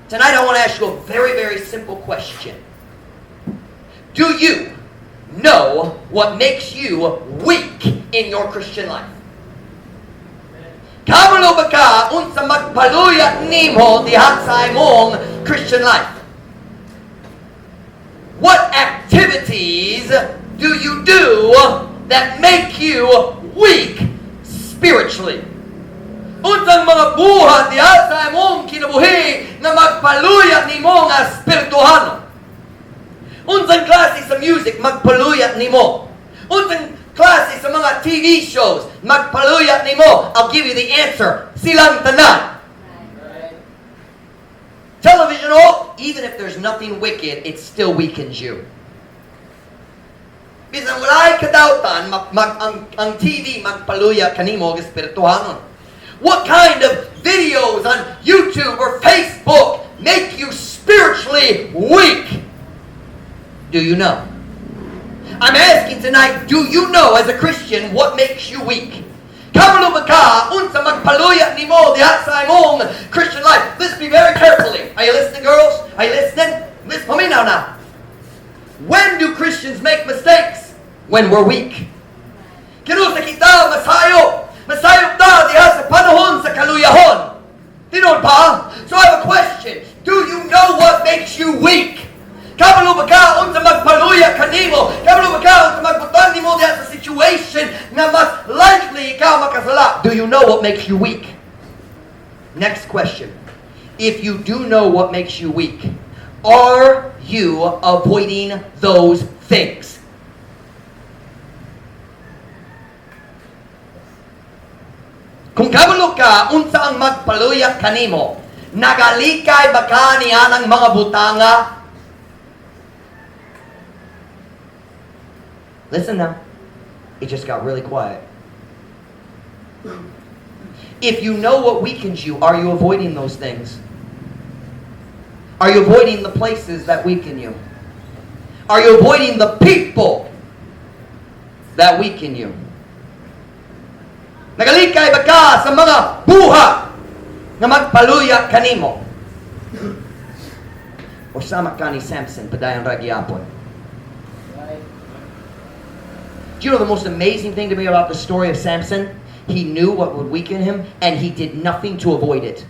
Tonight I want to ask you a very, very simple question. Do you know what makes you weak in your Christian life? Kabalo ba ka unsa magpaluya nimo diha sa imong Christian life? What activities do you do that make you weak spiritually? Unsang mga buhat diha sa imong kinabuhi nga magpaluya nimo nga espirituhanon? Unsang klase sa music magpaluya nimo? Unsang klase sa mga TV shows magpaluya nimo? I'll give you the answer. Silang tanan. Television, oh, even if there's nothing wicked, it still weakens you. Bisan walay kadautan, ang TV magpaluya kanimo og espirituhanon. What kind of videos on YouTube or Facebook make you spiritually weak? Do you know? I'm asking tonight, do you know as a Christian what makes you weak? Kabalo ba ka unsa magpaluya nimo diha sa imong Christian life? Listen to me very carefully. Are you listening, girls? Are you listening? Listen, paminaw na. When do Christians make mistakes? When we're weak. Kinusa kita masayop. Masayop ta diha sa panahon sa kaluyahon. Tinuod ba? So I have a question. Do you know what makes you weak? Kabalo ba ka unsa magpaluya kanimo? Kabalo ba ka unsa magbutang nimo diha sa situation nga mas likely ikaw makasala? Do you know what makes you weak? Next question. If you do know what makes you weak, are you avoiding those things? Kung kabalo ka unsa ang magpaluya kanimo, nagalikay ba ka nianang mga butanga? Listen now. It just got really quiet. If you know what weakens you, are you avoiding those things? Are you avoiding the places that weaken you? Are you avoiding the people that weaken you? Nagalikay ba ka sa mga buhat nga magpaluya kanimo? O sama ka ni Samson, padayon ra gihapon? Do you know the most amazing thing to me about the story of Samson? He knew what would weaken him, and he did nothing to avoid it.